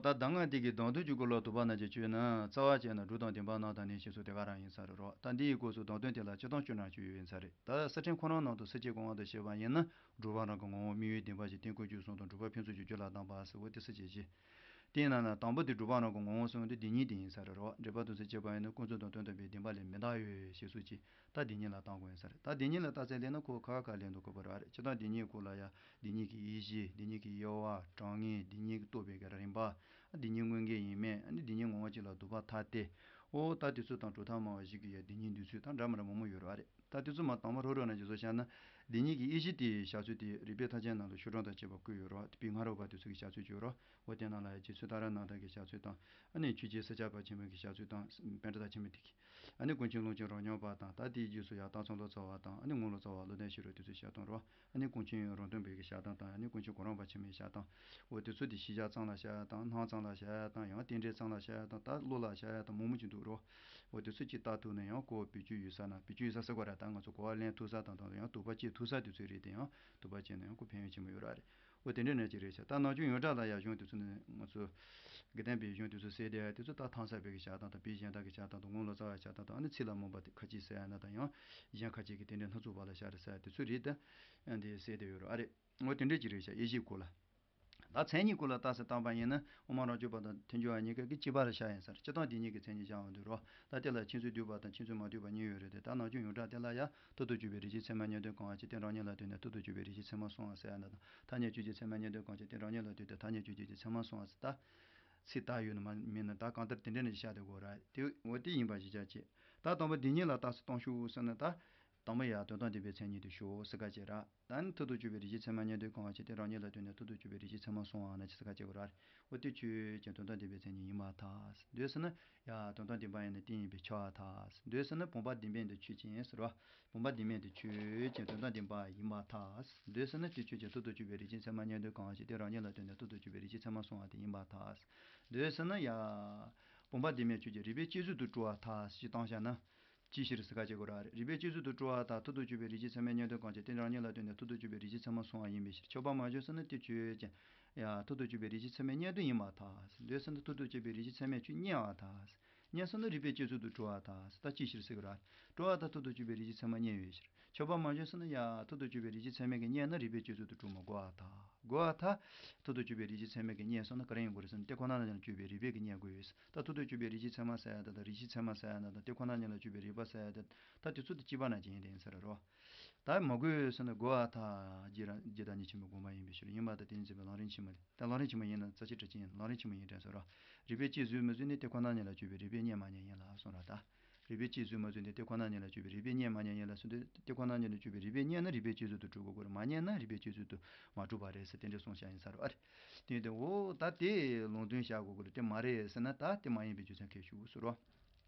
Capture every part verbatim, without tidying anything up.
ད་གདམས་ངག་འདི་གི་གདམས་དོན་གྱི་སྐོར་ལ་དོགས་པ་རྣམས་ཀྱིས་དཔྱད་ན། རྩ་བ་བྱས་ན་སྒྲུབ་དང་བདེན་པ་རྣམས་དང་ནི་ཞེས་སོགས་དེ་ག་རང་ཡིན་ས་རེད་རོ། ད་འདི་ཡི་སྐབས་སུ་གདམས་དོན་དེ་ལ་སྤྱིར་བཏང་སྐྱོན་རང་བཅུ་ཡོད་ཡིན་ས་རེད། ད་གསེར་ཕྲེང་ཁོ་རང་ནང་དུ་སེར་སྐྱའི་གོ་འཕང་དུ་བཤད་པ་ཡིན་ན། སྒྲུབ་པ་རང་གི་ངོ་བོ་དམིགས་ཡུལ་བདེན་པ་ཞིག་རྟེན་ཀུན་འབྱུང་གསུམ་དང་སྒྲུབ་པ་ཕུན་སུམ་ཚོགས་རྒྱུད་ལ་གདམས་པ་ཟེར་བ་དེ་སུ་བྱེད་ཅི། དེས་ན་ན་དང་པོ་དེ་སྒྲུབ་པ་རང་གི་ངོ་བོ་གསུངས་ཏེ་དེ་ཉིད་དེ་ཡིན་ས་རེད་རོ། འགྲེལ་པ་དེ་ཚོ་བྱས་པ་ཡིན་ན་ཀུན་རྫོབ་དང་དོན་དམ་པའི་བདེན་པ་ལས་མི་འདའ་ཡོད་ཞེས་སོགས་ཀྱིས། ད་དེ་ཉིད་ལ་བརྟག་དགོས་ཡིན་ས་རེད། ད་དེ་ཉིད་ལ་བརྟག་ཚད་ལས་ན་ཁོ་ཁ་ཁ་ལེན་དུ་དགོས་པ་རེད། སྤྱིར་བཏང་དེ་ཉིད་སྐོར་ལ་ཡང་དེ་ཉིད་ཀྱི་དབྱེ་གཞི། དེ་ཉིད་ཀྱི་དབྱེ་བ། གྲངས་ངེས། དེ་ཉིད་ཀྱི་རྟོགས་པའི་གི་རིམ་པ། དེ་ཉིད་དངོས་འགལ་ཡིན་མིན། དེ་ཉིད་ངོ་བོ་གཅིག་ལ་ལྡོག་པ་ཐ་དད། འོ་ད་དེ་ཚོ་དང་གྲུབ་མཐའ་སྨྲ་བ་ཞིག་གིས་ཡང་དེ་ཉིད་འདོད་ཚུལ་དང་འདྲ་མི་འདྲ་མང་པོ་ཡོད་རེད་བ་རེད། ད་དེ་ཚོ་མ་དང་པོ་རོ་རོ་ན་ཅི་བཟོ་བྱ་ན། དེ་ཉིད་ཀྱི་དབྱེ་གཞི་དེའི་བྱ་ཚུལ་དེ་རིགས་པའི་མཐའ་ཅན་ནང་དུ་ཤོག་གྲངས་དང་བཅས་པ་བཀོད་ཡོད་རེད་བ། དེ་པའི་སྔ་རོལ་པ་དེ་ཚོ་གི་བྱ་ཚུལ་བརྗོད་རོ། འོ་དེ་ནང་ལ་ཡང་རྗེ་བཙུན་ཏཱ་ར་ནཱ་ཐ་གི་བྱ་ཚུལ་དང་། ཨ་ནི་ཆོས་རྗེ་ཤཱཀྱ་པ་ཆེན་པོ་གི་བྱ་ཚུལ་དང་། པཎྜི་ཏ་ཆེན་པོ་དེ་གི། ཨ་ནི་ཀུན་མཁྱེན་ཀློང་ཆེན་རབ་འབྱམས་པ་དང་། ད་དེའི་རྗེས་སུ་ཡང་སྟག་ཚང་ལོ་ཙཱ་བ་དང་། ཨ་ནི་ངོར་ལོ་ཙཱ་བ། ལོ་ལྡན་ཤེས་རབ། དེ་ཚོའི་ཞལ་ཏང་རོ། ཨ་ནི་ཀུན་མཁྱེན་རོང་སྟོན་པའི་གི་ཞལ་ཏང་དང་། ཨ་ནི་ཀུན་མཁྱེན་གོ་རམས་པ་ཆེན་མོའི་ཞལ་ཏང་། འོ་དེ་ཚོ་དེ་ཤེས་བྱ་ཚང་ལ་ཞལ་ཏང་། སྣང་ཚང་ལ་ཞལ་ཏང་། ཡང་རྟེན་འབྲེལ་ཚང་ལ་ཞལ་ཏང་། ད་བློ་ལ་ཞལ་ཏང་མང་མོ་ཅིག་འདུག་རོ། འོ་དེ་ཚོ་ཅིག་ལྟ་ཐུབ་ན་ཡང་གོ་བ་བེད་སྤྱོད་ཡོད་ས་ན། བེད་སྤྱོད་ཡོད་ས་ཟེར་དགོས་རེད། ད་ང་ཚོ་གོ་བ་ལེན་ཐུབ་ས་དང་། ད་ཡང་དོགས་པ་དཔྱད་ཐུབ་ས་དེ་ཚོ་རེད། དེ་ཡང་དོགས་པ་དཔྱད་ན་ཡང་ཁོ་ཕན་ཡོན་ཆེན་པོ་ཡོད་ར་རེད། འོ་དེ་འདྲའི་ནང་ཅིག་རེད་ཤག་ད་ནམ་རྒྱུན་ཡོངས་གྲགས་ལ་ཡང་གཞུང་དེ་ཚོ་ནི་ང་ཚོ་དགེ་ལྡན་པའི་གཞུང་དེ་ཚོ་གསལ་བསྡད་ཡ་དེ་ཚོ། ད་ཐང་ས་པའི་གི་ཞལ་ཏང་དང་། དཔལ་གཞན་དག་གི་ཞལ་ཏང་དང་། ངོར་ལོ་ཙཱ་བའི་ཞལ་ཏང་དང་། ཨ་ནི་ཚིག་ལ་མོས་པ་དེ་ཁ་ཅིག་ཟེར་ཡ་ན་དང་། ཡང་གཞན་ཁ་ཅིག་གིས་དེ་འདྲའི་སྣ་ཚོགས་པ་ལ་ཞལ་རས་ཟེར་ཡ་དེ་ཚོ་རེད། ད་འདི་གསལ་བསྡད་ཡོད་ར་ཨ་རེད། འོ་དེ་འདྲའི་ཅིག་རེད་ཤག་དབྱེ་གཞིའི་སྐོར་ལ། ད་མཚན་ཉིད་སྐོར་ལ་བརྟག་ས་བཏང་པ་ཡིན་ན། དབུ་མ་རབ་འབྱམས་པ་དང་ཐལ་འགྱུར་བ་གཉིས་ཀ་གི་གཅིག་པ་ལ་བཞག་ཡིན་ས་རེད། སྤྱིར་བཏང་དེ་གཉིས་ཀྱི་མཚན་ཉིད་བཞག་ཡོང་དུས་རོ། ད་དེ་ལ་མཁྱེན་ཚུལ་འདུས་པ་དང་མཁྱེན་ཚུལ་མ་འདུས་པ་གཉིས་ཡོད་རེད་དེ། ད་ནམ་རྒྱུན་ཡོངས་གྲགས་དེ་ལ་ཡང་མཐར་ཐུག་གཅིག་པའི་རིགས་ཀྱི་ཚད་མ་ཉིད་དོན་གང་བ་ཅིག་སྟེ། རང་ཉིད་ལ་ལྟོས་ནས་མཐར་ཐུག་གཅིག་པའི་རིགས་ཀྱི་ཚད་མ་གསུང་བ་ཟེར་ཡ་ན་དང་། ཐ་སྙད་དཔྱོད་བྱེད་ཚད་མ་ཉིད་དོན་གང་བ་ཅིག་སྟེ། རང་ཉིད་ལ་ལྟོས་ཏེ་ཐ་སྙད་དཔྱོད་བྱེད་ཀྱི་ཚད་མ་གསུང་བ་ཟེར། ད་ཚིག་བཏགས་ཡོད་ན་མ་མིན་ན། ད་གང་ལྟར་དེ་འདྲ་ནས་བཞག་བསྡད་དགོས་ར། དེ་འོ་དེ་ཡིན་པ་ཞིག་ཆགས་ཅེས། ད་དང་པོ་དེ་གཉིས་ལ་བརྟག་ས་བཏང་ཤོག་ཟེར་ན། ད་དང་པོ་ཡ་དོན་དམ་བདེན་པའི་མཚན་ཉིད་དེ་ཞོག་ཟེར་ག་བྱེད་ར། ད་ནི་མཐར་ཐུག་གཅིག་པའི་རིགས་ཀྱི་ཚད་མ་ཉིད་དོན་གང་བ་ཅིག་སྟེ། རང་ཉིད་ལ་ལྟོས་ནས་མཐར་ཐུག་གཅིག་པའི་རིགས་ཀྱི་ཚད་མ་གསུང་བ་ན་ཅི་ཟེར་ག་བྱེད་དགོས་ར། འོ་དེ་ཆོས་ཅན། དོན་དམ་བདེན་པའི་མཚན་ཉིད་ཡིན་པར་ཐལ། འདོད་ཟེར་ན་ཡ་དོན་དམ་བདེན་པ་ཡིན་ན་དེ་ཡིན་པས་ཁྱབ་པར་ཐལ། འདོད་ཟེར་ན་བུམ་པ་བདེན་པས་འདི་ཆོས་ཅན་ཟེར་བ། བུམ་པ་བདེན་མེད་དེ་ཆོས་ཅན། དོན་དམ་བདེན་པ་ཡིན་པར་ཐལ། འདོད་ཟེར་ན་དེ་ཆོས་ཅན། མཐར་ཐུག་གཅིག་པའི་རིགས་ཀྱི་ཚད་མ་ཉིད་དོན་གང་བ་ཅིག་སྟེ། རང་ཉིད་ལ་ལྟོས་ནས་མཐར་ཐུག་གཅིག་པའི་རིགས་ཀྱི་ཚད་མ་གསུང་བ་དེ་ཡིན་པར་ཐལ། འདོད་ཟེར་ན་ཡ། བུམ་པ་བདེན་མེད་ཆོས་ཅན། རིགས་པས་དཔྱད་བཟོད་དུ་གྲུབ་པར་ཐལ་ཞེས་བཏང་བཞག་ན། ཅིའི་ཕྱིར་ཟེར་ག་བྱེད་དགོས་ར། རིགས་པས་དཔྱད་བཟོད་དུ་གྲུབ་པར་ཐལ། མཐར་ཐུག་གཅིག་པའི་རིགས་ཀྱི་ཚད་མའི་ཉེར་བསྡོགས་གང་བྱེད་དེ། རང་ཉིད་ལ་ལྟོས་ནས་མཐར་ཐུག་གཅིག་པའི་རིགས་ཀྱི་ཚད་མ་གསུང་བ་ཡིན་པའི་ཕྱིར། ཁྱབ་པ་མ་བྱུང་ཟེར་ན་དེ་ཆོས་ཅན། ཡ། མཐར་ཐུག་གཅིག་པའི་རིགས་ཀྱི་ཚད་མའི་ཉེར་བསྡོགས་ཡིན་པར་ཐལ། འདོད་ཟེར་ན་མཐར་ཐུག་གཅིག་པའི་རིགས་ཀྱི་ཚད་མས་ཆོས་ཉེར་བ་ཐལ། ཉེར་ཟེར་ན་རིགས་པས་དཔྱད་བཟོད་དུ་གྲུབ་པར་ཐལ། ད་ཅིའི་ཕྱིར་ཟེར་གི་ར། གྲུབ་པར་ཐལ། མཐར་ཐུག་གཅིག་པའི་རིགས་ཀྱི་ཚད་མ་ཉེར་བའི་ཕྱིར། ཁྱབ་པ་མ་བྱུང་ཟེར་ན་ཡ། མཐར་ཐུག་གཅིག་པའི་རིགས་ཀྱི་ཚད་མས་ཀྱི་ཉེར་ན་རིགས་པས་དཔྱད་བཟོད་དུ་གྲུབ་མི་དགོས་པར་ཐལ། དགོས་པར་ཐལ། མཐར་ཐུག་གཅིག་པའི་རིགས་ཀྱི་ཚད་མས་ཀྱི་ཉེར་སོང་ན་ག་རེ་ཡིན་དགོས་རེད་ཟེར་ན། དེ་ཁོ་ན་ཉིད་ལ་དཔྱོད་པའི་རིགས་པས་ཀྱི་ཉེར་དགོས་ཡོད། ད་མཐར་ཐུག་དཔྱོད་པའི་རིགས་ཀྱི་ཚད་མ་ཟེར་ཡ་དང་། ད་རིགས་ཀྱི་ཚད་མ་ཟེར་ཡ་ན་དང་། དེ་ཁོ་ན་ཉིད་ལ་དཔྱོད་པའི་རིགས་པ་ཟེར་ཡ་དེ། ད་དེ་ཚོ་དེ་གཅིག་པ་ན་ཅི་ཡིན་དེ་ཡིན་ས་རེད་རོ། ད་མ་དགོས་ཟེར་ན་དགོས་པར་ཐལ། རྗེ་རང་རྗེ་བདག་ཉིད་ཆེན་པོའི་དགོངས་པ་ཡིན་པའི་ཕྱིར། ཡིན་པར་ཐལ། དེ་ནི་འཛིན་པའི་ལམ་རིམ་ཆེན་མོ་རེད། ད་ལམ་རིམ་ཆེན་མོ་ཡིན་ན་རྩ་ཆེ་གྲགས་ཆེན་ཡིན། ལམ་རིམ་ཆེན་མོ་ཡིན་དྲན་སོང་ར། རིགས་པས་དཔྱད་བཟོད་མི་བཟོད་ནི་དེ་ཁོ་ན་ཉིད་ལ་དཔྱོད་པའི་རིགས་པས་ཉེར་མ་ཉེར་ཡིན་ལ་གསུངས་ར། ད། རིགས་པས་དཔྱད་བཟོད་མ་བཟོད་ནི་དེ་ཁོ་ན་ཉིད་ལ་དཔྱོད་པའི་རིགས་པས་ཉེར་མ་ཉེར་ཡིན་ལ་གསུངས་ཏེ། དེ་ཁོ་ན་ཉིད་ལ་དཔྱོད་པའི་རིགས་པས་ཉེར་ན་རིགས་པས་དཔྱད་བཟོད་དུ་གྲུབ་དགོས་དགོས། མ་ཉེར་ན་རིགས་པས་དཔྱད་བཟོད་དུ་མ་གྲུབ་པ་རེད་ཟེར་དེ་འདྲ་གསུངས་བཞག་ཡིན་ས་རེད་ཨ་རེ། དེ་ཡིན་དུས་འོ་ད་དེ་ལུང་དོན་བཞག་དགོས་ཀྱི་རེད། དེ་མ་རེད་ཟེར་ན་ད་དེ་མ་ཡིན་པའི་རྒྱུ་མཚན་ཁས་ཞུ་ཟེར་རོ།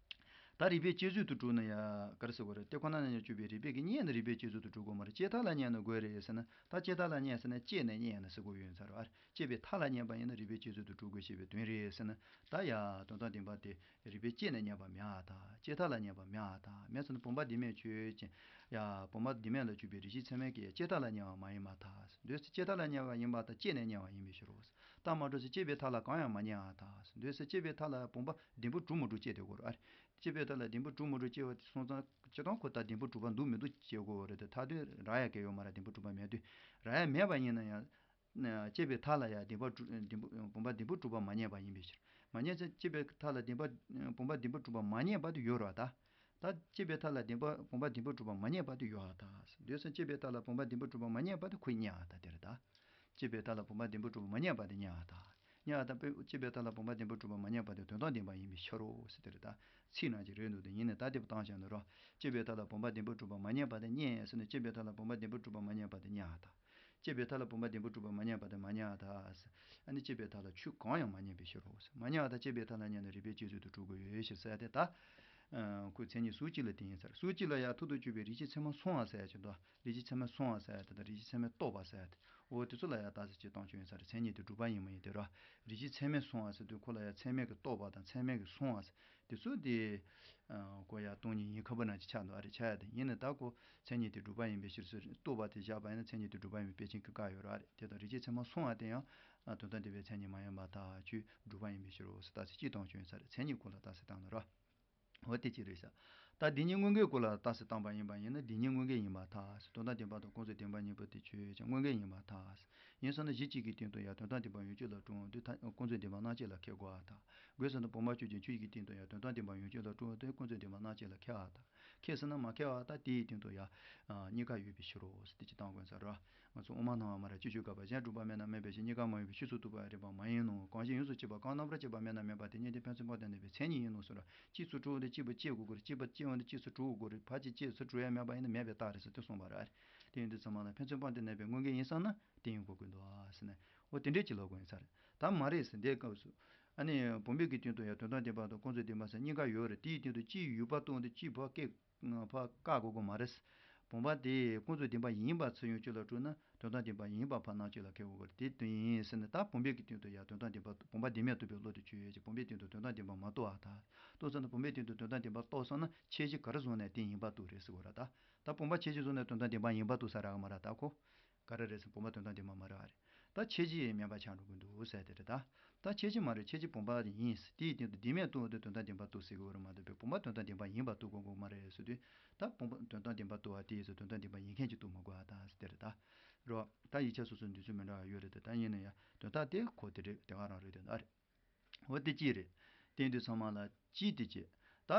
ད་རིགས་པས་དཔྱད་བཟོད་དུ་གྲུབ་ན་ཡ་ག་རེ་ཟེར་དགོས་རེད། དེ་ཁོ་ན་ཉིད་ལ་དཔྱོད་པའི་རིགས་པས་ཀྱི་ཉེར་ན་རིགས་པས་དཔྱད་བཟོད་དུ་གྲུབ་དགོས་མ་རེད། དཔྱད་མཐའ་ལ་ཉེར་ན་དགོས་རེད་ཟེར་ན། ད་དཔྱད་མཐའ་ལ་ཉེར་ཟེར་ན་དཔྱད་ནས་ཉེར་ན་ཟེར་དགོས་ཡོད་ས་རེད་ཨ་རེ། དཔྱད་པའི་མཐའ་ལ་ཉེར་བ་ཡིན་ན་རིགས་པས་དཔྱད་བཟོད་དུ་གྲུབ་དགོས་ཞེས་པའི་དོན་རེད་ཟེར་ན། ད་ཡ་དོན་དམ་བདེན་པ་དེ་རིགས་པས་དཔྱད་ནས་ཉེར་བ་མེད་པར་ཐལ། དཔྱད་མཐའ་ལ་ཉེར་བ་མེད་པར་ཐལ། མེད་ཟེར་ན་བུམ་པ་བདེན་མེད་ཆོས་ཅན། ཡ། བུམ་པ་བདེན་མེད་ལ་དཔྱོད་པའི་རིགས་ཀྱི་ཚད་མས་ཀྱི་དཔྱད་མཐའ་ལ་ཉེར་བ་མ་ཡིན་པར་ཐལ། འདོད་ཟེར་དཔྱད་མཐའ་ལ་ཉེར་བ་ཡིན་པར་ཐལ། དཔྱད་ནས་ཉེར་བ་ཡིན་པའི་ཕྱིར་རོ། ད་མ་གྲུབ་ཟེར་དཔྱད་པའི་མཐའ་ལ་གང་ཡང་མ་ཉེར་བར་ཐལ། འདོད་ཟེར་དཔྱད་པའི་མཐའ་ལ་བུམ་པ་བདེན་པོ་གྲུབ་མི་གྲུབ་དཔྱད་བསྡད་དགོས་རེད་ཨ་རེ། དཔྱད་པའི་མཐའ་ལ་བདེན་པོ་གྲུབ་མི་གྲུབ་དཔྱད་པ་དེ་སོང་ཙང་སྤྱིར་བཏང་ཁོ་ད་བདེན་པོ་གྲུབ་པ་འདུག་མི་འདུག་དཔྱད་དགོས་རེད་དེ། མཐའ་དོན་རག་ཡ་གལ་ཡོད་མ་རེད། བདེན་པོ་གྲུབ་པ་མེད་དུས། རག་ཡ་མེད་པ་ཡིན་ན་ཡང་། དཔྱད་པའི་མཐའ་ལ་ཡང་བདེན་པ་གྲུབ་བདེན་པ་བུམ་པ་བདེན་པོ་གྲུབ་པ་མ་ཉེར་བ་ཡིན་པའི་ཕྱིར། མ་ཉེར་ཚེ་དཔྱད་པའི་མཐའ་ལ་བདེན་པ་བུམ་པ་བདེན་པོ་གྲུབ་པ་མ་ཉེར་བ་དེ་ཡོད་རེད་ད། ད་དཔྱད་པའི་མཐའ་ལ་བདེན་པ་བུམ་པ་བདེན་པོ་གྲུབ་པ་མ་ཉེར་བ་དེ་ཡོད་པར་ཐལ། འདོད་ཟེར་དཔྱད་པའི་མཐའ་ལ་བུམ་པ་བདེན་པོ་གྲུབ་པ་མ་ཉེར་བ་དེ་ཁོས་ཉེར་བར་ཐལ་དེ་རེད་ད། དཔྱད་པའི་མཐའ་ལ་བུམ་པ་བདེན་པོ་གྲུབ་པ་མ་ཉེར་བ་དེ་ཉེར་བར་ཐལ། ཉེར་བ་དང་དཔེ་དཔྱད་པའི་མཐའ་ལ་བུམ་པ་བདེན་པོ་གྲུབ་པ་མ་ཉེར་བ་དེ་དོན་དམ་བདེན་པ་ཡིན་པའི་ཕྱིར་རོ་ཟེར་དེ་རེད་ད། ཚིག་ནང་གི་རེད་འདུག་དེ་ཡིན་ནའི་ད་དེ་བ་བཏང་བཞག་ན་རོ། དཔྱད་པའི་མཐའ་ལ་བུམ་པ་བདེན་པོ་གྲུབ་པ་མ་ཉེར་བ་དེ་ཉེར་ཟེར་ནས། དཔྱད་པའི་མཐའ་ལ་བུམ་པ་བདེན་པོ་གྲུབ་པ་མ་ཉེར་བ་དེ་ཉེར་བར་ཐལ། དཔྱད་པའི་མཐའ་ལ་བུམ་པ་བདེན་པོ་གྲུབ་པ་མ་ཉེར་བ་དེ་མ་ཉེར་བར་ཐལ། ཨ་ནི་དཔྱད་པའི་མཐའ་ལ་ཆོས་གང་ཡང་མ་ཉེར་བའི་ཕྱིར་རོ། མ་ཉེར་བ་དང་དཔྱད་པའི་མཐའ་ལ་ཉེར་ན་རིགས་པས་དཔྱད་བཟོད་དུ་གྲུབ་དགོས་ཡོད་ཕྱིར་ཟེར་ཏེ། ད་ ཁོའི་མཚན་ཉིད་ཟུར་གཅིག་ལ་བསྟན་ཡིན་ས་རེད། ཟུར་གཅིག་ལ་ཡང་ཐུར་དུ་ཆུད་པའི་རིགས་ཤེས་ཚད་མ་སོང་བ་ཟེར་ཡ་ཅིག་འདུག་རིགས་ཤེས་ཚད་མ་སོང་བ་ཟེར་ཡ་དེ་དང་རིགས་ཤེས་ཚད་མས་རྟོགས་པ་ཟེར་ཡ་དེ། འོ་དེ་ཚོ་ལ་ཡང་རྟགས་གསལ་གཅིག་བཏང་བཅུག་ཡིན་ས་རེད། མཚན་ཉིད་དེ་སྒྲུབ་པ་ཡིན་མ་ཡིན་དེ་ར། རིགས་ཤེས་ཚད་མས་སོང་བ་ཟེར་དུས་ཁོ་ལ་ཡང་ཚད་མས་ཀྱིས་རྟོགས་པ་དང་ཚད་མས་ཀྱིས་སོང་བ་ཟེར་དེ་ཚོ་དེ། ཨ་ཁོ་ཡང་སྟོང་ཉིད་ཡིན་ཁ་བ་ན་ཅིག་ཆགས་འདུག་ཨ་རེ་ཆགས་ཡ་དེ་ཡིན་ན་ད་ཁོ་མཚན་ཉིད་དེ་སྒྲུབ་པ་ཡིན་པའི་ཕྱིར་ཟེར་རྟོགས་པ་དེ་བཞག་པ་ཡིན་ན་མཚན་ཉིད་དེ་སྒྲུབ་པ་ཡིན་པའི་དཔེ་ཅན་གྱིས་བཀག་ཡོད་ར། ཨ་རེ་དེ་དང་རིགས་ཤེས་ཚད་མ་སོང་བ་དེ་ཡང་ཨ་དོན་དམ་བདེན་པའི་མཚན་ཉིད་མ་ཡིན་པར་ཐག་ཆོད་སྒྲུབ་པ་ཡིན་པའི་ཕྱིར་རོ་ཟེར་རྟགས་གསལ་གཅིག་བཏང་བཅུག་ཡིན་ས་རེད། མཚན་ཉིད་ཁོ་ལ་རྟགས་གསལ་བཏང་ནས་ར། འོ་དེ་གཅིག་རེད་ཤག་ད་དེ་ཉིད་དངོས་འགལ་སྐོར་ལ་རྟགས་གསལ་བཏང་པ་ཡིན་པ་ཡིན་ན་དེ་ཉིད་དངོས་འགལ་ཡིན་པར་ཐལ། དོན་དམ་བདེན་པ་དང་ཀུན་རྫོབ་བདེན་པ་གཉིས་པོ་དེ་ཆོས་ཅན་དངོས་འགལ་ཡིན་པར་ཐལ། ཡིན་ཟེར་ན་གཞི་གཅིག་གི་སྟེང་དུ་ཡང་དོན་དམ་བདེན་པ་ཡོད་ཚུལ་ལ་གྲུབ་འོང་དུས་ད་ཀུན་རྫོབ་བདེན་པ་རྣམ་དཔྱོད་ལ་ཁེལ་དགོས་པར་ཐལ། དགོས་ཟེར་ན་བུམ་པ་ཆོས་ཅན་ཆོས་ཀྱི་སྟེང་དུ་ཡང་དོན་དམ་བདེན་པ་ཡོད་ཚུལ་ལ་གྲུབ་འོང་དུས་ཀུན་རྫོབ་བདེན་པ་རྣམ་དཔྱོད་ལ་ཁེལ་བར་ཐལ། ཁེལ་ཟེར་ན་མ་ཁེལ་བར་ཐལ། དེའི་སྟེང་དུ་ཡང་གཉིས་ཀ་ཡོད་པའི་ཕྱིར་རོ་ཟེར་དེ་གཅིག་བཏང་དགོས་ས་རེད། ང་ཚོ་དབུ་མ་སྣང་བ་སྨ་རེ་སྤྱོད་བཅུ་དགག་པ་གཞན་སྒྲུབ་པ་མེད་ན་མེད་པའི་ཕྱིར་གཉིས་ཀ་མ་ཡོད་པའི་ཕྱིར་ཚུར་ལྡོག་པ་རིགས་པ་མ་ཡིན་ནོ། གང་ཞིག་ཡོངས་སུ་གཅིག་པ་གང་རྣམ་པར་གཅིག་པ་གང་རྣམ་པར་མེད་པ་དེ་ཉིད་དེ་ཕན་ཚུན་སྤངས་ཏེ་གནས་པའི་མཚན་ཉིད་ཡིན་ནོ་ཟེར་རོ། གཅིག་ཚུར་གྲུབ་འོང་དུས་གཅིག་པ་སྐྱེ་དགོས་ཀྱི་རེད། གཅིག་པ་སྐྱེ་འོང་དུས་གཅིག་ཚུར་གྲུབ་དགོས་ཀྱི་རེད། ཕར་གཅིག་གཅིག་ཚུར་གྲུབ་ཡ་མེད་པ་ཡིན་ན་མེད་པའི་རྟགས་རེད་ཟེར་དེ་གསུངས་པ་རེད། དེ་ཡིན་དུས་ཚང་མ་ལ་ཕན་ཚུན་སྤངས་ཏེ་གནས་པའི་དངོས་འགལ་ཡིན་བསམ་ན་དེ་ཡིན་དགོས་ཀྱི་འདུག་ཟེར་ནས། འོ་དེ་འདྲས་ཅིག་ལབ་དགོས་ཡིན་ས་རེད། ད་མ་རེད་ཟེར་འདས་སྐབས་སུ། ཨ་ནི་བུམ་པའི་གི་སྟེང་དུ་ཡང་དོན་དམ་བདེན་པ་དང་ཀུན་རྫོབ་བདེན་པ་ཟེར་གཉིས་ཀ་ཡོད་རེད། དེའི་སྟེང་དུ་གཅིག་ཡོད་པ་སྟོན་དུས་གཅིག་ཕར་བཀག་ཕར་བཀག་དགོས་ཀྱི་མ་རེད། བུམ་པ་དེ་ཀུན་རྫོབ་བདེན་པ་ཡིན་པ་ཚུར་ཡོངས་གཅོད་ལ་གྲུབ་ན་དོན་དམ་བདེན་པ་ཡིན་པ་ཕར་རྣམ་གཅོད་ལ་ཁེལ་དགོས་ཀྱི་རེད། དེ་དོན་ཡིན་ཟེར་ན་ད་བུམ་པའི་གི་སྟེང་དུ་ཡང་དོན་དམ་བདེན་པ་བུམ་པ་བདེན་མེད་རྟོགས་པའི་བློ་དེ་ཆོས་ཅན། བུམ་པའི་སྟེང་དུ་དོན་དམ་བདེན་པ་མ་རྟོགས་པར་ཐལ། རྟོགས་ཟེར་ན་བུམ་པའི་སྟེང་དུ་དོན་དམ་བདེན་པ་རྟོགས་སོང་ན་ཁྱད་གཞི་ག་རེ་བཟུང་ནས་དེ་ཡིན་པར་རྟོགས་རེད་ཟེར་དགོས་ར། ད་ད་བུམ་པ་ཁྱད་གཞི་བཟུང་ནས་དོན་དམ་བདེན་པ་ཡིན་པར་རྟོགས་ས་རག་གི་མ་རེད། ད་ཁོ། ག་རེ་རེད་ཟེར་བུམ་པ་དོན་དམ་བདེན་པ་མ་རེད་པ་རེད། ད་ཁྱད་གཞི་དམན་པ་ཆགས་འགྲོ་གི་འདུག་ཟེར་དེ་རེད་ད། ད་ཁྱད་གཞི་མ་རེད། ཁྱད་གཞི་བུམ་པ་ཡིན། དེའི་སྟེང་དུ་བདེན་མེད་རྟོགས་དུས་དོན་དམ་བདེན་པ་རྟོགས་ཟེར་གི་ཡོད་རེད་མ་གཏོགས་པའི་བུམ་པ་དོན་དམ་བདེན་པ་ཡིན་པ་རྟོགས་དགོས་ཀྱི་མ་རེད་ཟེར་དུས། ད་བུམ་པ་དོན་དམ་བདེན་པ་རྟོགས་པ་དེ་ཡིན་ཟེར་དོན་དམ་བདེན་པ་ཡིན་མཁན་གྱི་རྟོགས་མ་དགོས་པ་ད་ཟེར་དེ་རེད་ད། རོ། ད་ཡིག་ཆ་སོ་སོ་འདོད་ཚུལ་མི་འདྲ་བ་ཡོད་རེད་དེ། ད་ཡིན་ན་ཡང་དོན་དག་དེ་ཁོ་དེ་རེད། དེ་ག་རང་རེད་དེ་ད་རེད། འོ་དེ་གཅིག་རེད། དེ་ཡིན་དུས་ཚང་མ་ལ་གཅིག་དེ་གཅིག་ད་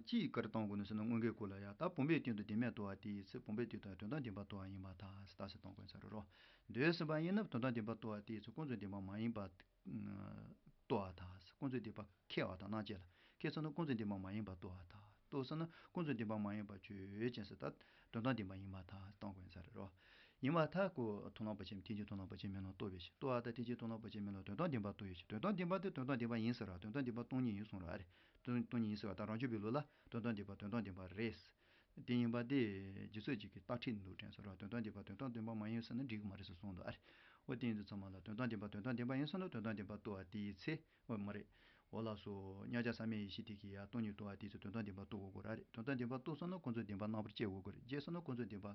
གཅིག་ག་རེ་གཏོང་དགོས་ནི་ཟེར་ན་དངོས་འགལ་སྐོར་ལ་ཡ། ད་བུམ་པའི་སྟེང་དུ་བདེན་མེད་རྟོགས་པ་དེའི་ཚེ་བུམ་པའི་སྟེང་དུ་དོན་དམ་བདེན་པ་རྟོགས་པ་ཡིན་པར་ཐལ་ཟེར་རྟགས་གསལ་གཏོང་དགོས་ས་རེད་རོ། འདོད་ཟེར་བ་ཡིན་ན་དོན་དམ་བདེན་པ་རྟོགས་པ་དེའི་ཚེ་ཀུན་རྫོབ་བདེན་པ་མ་ཡིན་པ་རྟོགས་པར་ཐལ། ཀུན་རྫོབ་བདེན་པ་ཁེལ་བ་དང་རྣམ་དཔྱོད་ལ་ཁེལ་སོང་ན་ཀུན་རྫོབ་བདེན་པ་མ་ཡིན་པ་རྟོགས་པར་ཐལ། རྟོགས་སོང་ན་ཀུན་རྫོབ་བདེན་པ་མ་ཡིན་པ་ཆོས་ཅན་ཟེར་ད་དོན་དམ་བདེན་པ་ཡིན་པར་ཐལ་གཏོང་དགོས་ཡིན་ས་རེད་རོ། ཡིན་པར་ཐལ་ཀོ། མཐོང་ལམ་བར་ཆད་ཐེག་ཆེན་མཐོང་ལམ་བར་ཆད་མེད་ལམ་རྟོགས་པའི་ཕྱིར། རྟོགས་པ་དང་ཐེག་ཆེན་མཐོང་ལམ་བར་ཆད་མེད་ལམ་དོན་དམ་བདེན་པ་རྟོགས་པའི་ཕྱིར། དོན་དམ་བདེན་པ་དེ་དོན་དམ་བདེན་པ་ཡིན་ཟེར་བ། དོན་དམ་བདེན་པ་སྟོང་ཉིད་ཡིན་གསུངས་ར་རེད། སྟོང་སྟོང་ཉིད་ཡིན་ཟེར་བ་དང་རང་རྒྱུད་པའི་ལུགས་ལ་དོན་དམ་བདེན་པ་དོན་དམ་བདེན་པ་རེད། དེ་ཡིན་པ་དེ་རྗེས་ཚོད་ཅིག་གིས་རྟགས་ཁྲིད་འདུག་དྲན་སོང་ར། དོན་དམ་བདེན་པ་དོན་དམ་བདེན་པ་མ་ཡིན་ཟེར་ན་འགྲིག་གི་མ་རེད་ཟེར་གསུངས་འདུག་ཨ་རེ། འོ་དེ་ཡིན་དུས་ཚང་མ་ལ་དོན་དམ་བདེན་པ་དོན་དམ་བདེན་པ་ཡིན་ཟེར་ན་དོན་དམ་བདེན་པ་རྟོགས་པ་དེའི་ཚེ། འོ་མ་རེད། འོ་ལགས་སོ། མཉམ་གཞག་ཟག་མེད་ཡེ་ཤེས་དེ་གིས་ཡང་སྟོང་ཉིད་རྟོགས་པ་དེའི་ཚེ་དོན་དམ་བདེན་པ་རྟོགས་དགོས་ཀྱི་ར་རེད། དོན་དམ་བདེན་པ་རྟོགས་སོང་ན་ཀུན་རྫོབ་བདེན་པ་རྣམ་པར་དཔྱད་དགོས་ཀྱི་རེད། དཔྱད་སོང་ན་ཀུན་རྫོབ་བདེན་པ་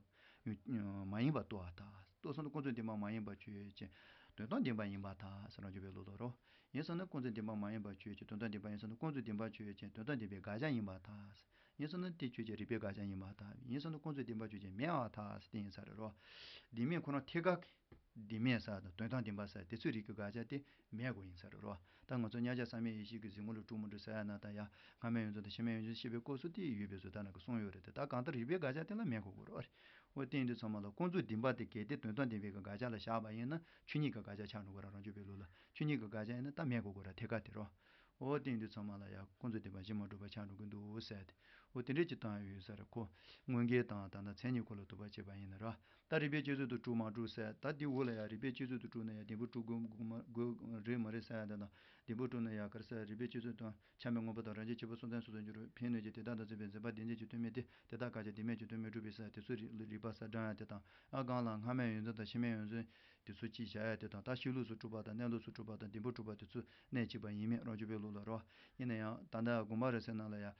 མ་ཡིན་པ་རྟོགས་པར་ཐལ། རྟོགས་སོང་ན་ཀུན་རྫོབ་བདེན་པ་མ་ཡིན་པ་ཆོས་ཅན། དོན་དམ་བདེན་པ་ཡིན་པར་ཐལ་ཟེར་རང་རྒྱུད་པའི་ལུགས་ལ་རོ། ཡིན་སོང་ན་ཀུན་རྫོབ་བདེན་པ་མ་ཡིན་པ་ཆོས་ཅན། དོན་དམ་བདེན་པ་ཡིན་སོང་ན་ཀུན་རྫོབ་བདེན་པ་ཆོས་ཅན། དོན་དམ་བདེན་པའི་དགག་བྱ་ཡིན་པར་ཐལ། ཡིན་སོང་ན་དེ་ཆོས་ཅན་རིགས་པའི་དགག་བྱ་ཡིན་པར་ཐལ། ཡིན་སོང་ན་ཀུན་རྫོབ་བདེན་པ་ཆོས་ཅན་མེད་པར་ཐལ་ཟེར་དེ་ཡིན་ས་རེད་རོ། བདེན་མེད་ཁོ་རང་ཐད་ཀར་གྱི་བདེན་མེད་ཟེར་དང་དོན་དམ་བདེན་པ་ཟེར་དེ་ཚོའི་རིགས་ཀྱི་དགག་བྱ་དེ་མེད་དགོས་ཡིན་ས་རེད་རོ། ད་ང་ཚོ་མཉམ་གཞག་ཟག་མེད་ཡེ་ཤེས་ཀྱི་གཟིགས་ངོ་ལ་གྲུབ་མི་གྲུབ་ཟེར་ཡ་ན་ད་ཡ་སྔ་མའི་ཡོངས་འཛིན་དང་ཕྱི་མའི་ཡོངས་འཛིན་བཤད་པའི་སྐབས་སུ་དེ་ཡོད་པའི་བཟོ་ལྟ་རང་གིས་གསུངས་ཡོད་རེད་དེ། ད་གང་ལྟར་རིགས་པའི་དགག་བྱ་དེ་ལ་མེད་དགོས་དགོས་རེད་བ་རེད། འོ་དེ་ཡིན་དུས་ཚང་མ་ལ་ཀུན་རྫོབ་བདེན་པ་དེ་གལ་ཏེ་དོན་དམ་བདེན་པའི་གི་དགག་བྱ་ལ་བཞག་པ་ཡིན་ན་ཆོས་ཉིད་ཀྱི་དགག་བྱ་ཆགས་འགྲོ་གི་ར། རང་རྒྱུད་པའི་ལུགས་ལ་ཆོས་ཉིད་ཀྱི་དགག་བྱ་ཡིན་ན་ད་མེད་དགོས་དགོས་ར་ཐད་ཀར་དེ་རོ། འོ་དེ་ཡིན་དུས་ཚང་མ་ལ་ཡ་ཀུན་རྫོབ་བདེན་པ་གཞི་མ་གྲུབ་པ་ཆགས་འགྲོ་གི་འདུག་ཟེར་ཏེ། འོ་དེ་འདྲས་ཅིག་བཏང་ཡོད་ས་རེད་ཁོ། དངོས་འགལ་དང་ད་ལྟ་མཚན་ཉིད་སྐོར་ལ་དོགས་པ་བྱས་པ་ཡིན་ན་ར། ད་རིགས་པས་དཔྱད་བཟོད་དུ་གྲུབ་མ་གྲུབ་ཟེར། ད་འདི་འོག་ལ་ཡ་རིགས་པས་དཔྱད་བཟོད་དུ་གྲུབ་ན་ཡ་བདེན་པར་གྲུབ་དགོས་དགོས་མ་དགོས་རེད་མ་རེད་ཟེར་ཡ་དེ་དང་། བདེན་པར་གྲུབ་ན་ཡ་ག་རེ་ཟེར། རིགས་པས་དཔྱད་བཟོད་དང་ཆ་མེད་མངོན་པ་དང་རང་རྒྱལ་གཅིག་པ་སོ་ཙམ་སོ་སོར་འགྱུར་རོ། ཕན་གནོད་ཀྱི་དེ་དག་དང་མཚུངས་པའི་འཛིན་པ་བདེན་འཛིན་གྱི་དོན་མེད་དེ། དེ་དག་དགག་བྱ་བདེན་མེད་ཀྱི་དོན་མི་འགྲུབ་པས་ཟེར་དེ་ཚོ་རིགས་རིགས་པ་ཟེར་བགྲང་ཡ་དེ་དང་། ཨ་གང་ལ་སྔ་མའི་ཡོངས་འཛིན་དང་ཕྱི་མའི་ཡོངས་འཛིན་དེ་ཚོ་གཅིག་བཞག་ཡ་དེ་དང་། ད་ཤེས་ལུགས་སུ་གྲུབ་པ་དང་གནས་ལུགས་སུ་གྲུབ་པ་དང་བདེན་པར་གྲུབ་པ་དེ་ཚོ་གནད་གཅིག་པ་ཡིན་མིན་རང་རྒྱུད་པའི་ལུགས་ལ་རོ། ཡིན་ན་ཡང་ད་ལྟ་དགོངས་པ་རབ་གསལ་ནང་ལ་ཡ།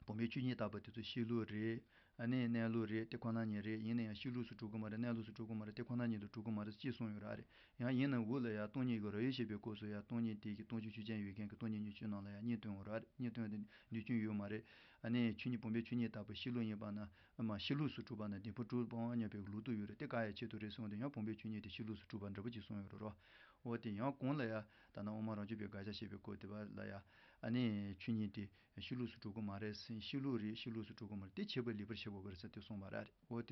བུམ་པའི་ཆོས་ཉིད་ལྟ་བུ་དེ་ཚོ་ཤེས་ལུགས་རེད། ཨ་ནི་གནས་ལུགས་རེད། དེ་ཁོ་ན་ཉིད་རེད། ཡིན་ན་ཡང་ཤེས་ལུགས་སུ་གྲུབ་ཀྱི་མ་རེད། གནས་ལུགས་སུ་གྲུབ་ཀྱི་མ་རེད། དེ་ཁོ་ན་ཉིད་དུ་གྲུབ་ཀྱི་མ་རེད་ཅེས་གསུངས་ཡོད་ར་རེད། ཡང་ཡིན་ན་འོག་ལ་ཡང་སྟོང་ཉིད་ཀྱི་རང་ཡུལ་བཤད་པའི་སྐབས་སུ་ཡང་སྟོང་ཉིད་དེ་གི་སྟོང་ཆོས་ཆོས་ཅན་ཡོད་མཁན་གྱི་སྟོང་ཉིད་གཉིས་ཆོས་རྣམས་ལ་ཡང་གཉིས་སྟོན་ཡོད་ར་རེད། གཉིས་སྟོན་དེ་འདོད་ཆོས་ཡོད་མ་རེད། ཨ་ནི་ཆོས་ཉིད་བུམ་པའི་ཆོས་ཉིད་ལྟ་བུ་ཤེས་ལུགས་ཡིན་པ་ན་མ་ཤེས་ལུགས་སུ་གྲུབ་པ་ན་བདེན་པར་གྲུབ་པའང་སྙམ་པའི་ལུགས་དུ་ཡོད་རེད། དེ་བཀག་ཡའི་ཆེད་དུ་རེད་གསུངས་ཏེ་ཡང་བུམ་པའི་ཆོས་ཉིད་དེ་ཤེས་ལུགས་སུ་གྲུབ་པ་འདྲ་པོ་ཅིག་གསུངས་ཡོད་རེད་རོ། འོ་དེ་ཡང་གོང་ལ་ཡང་ད་ནང་དབུ་མ་རང་རྒྱུད་པའི་དགག་བྱ་བཤད་པའི་སྐབས་དེ་བ་ལ་ཡང་ཨ་ནི་ཆོས་ཉིད་དེ། ཤེས་ལུགས་སུ་གྲུབ་ཀྱི་མ་རེད་ཟེར། ཤེས་ལུགས་རེད། ཤེས་ལུགས་སུ་གྲུབ་ཀྱི་མ་རེད། དེ་ཁྱད་པར་ལེགས་པར་ཤེས་དགོས་ཀྱི་རེད་ཟེར་དེ་གསུངས་པ་རེད། འོ་དེ།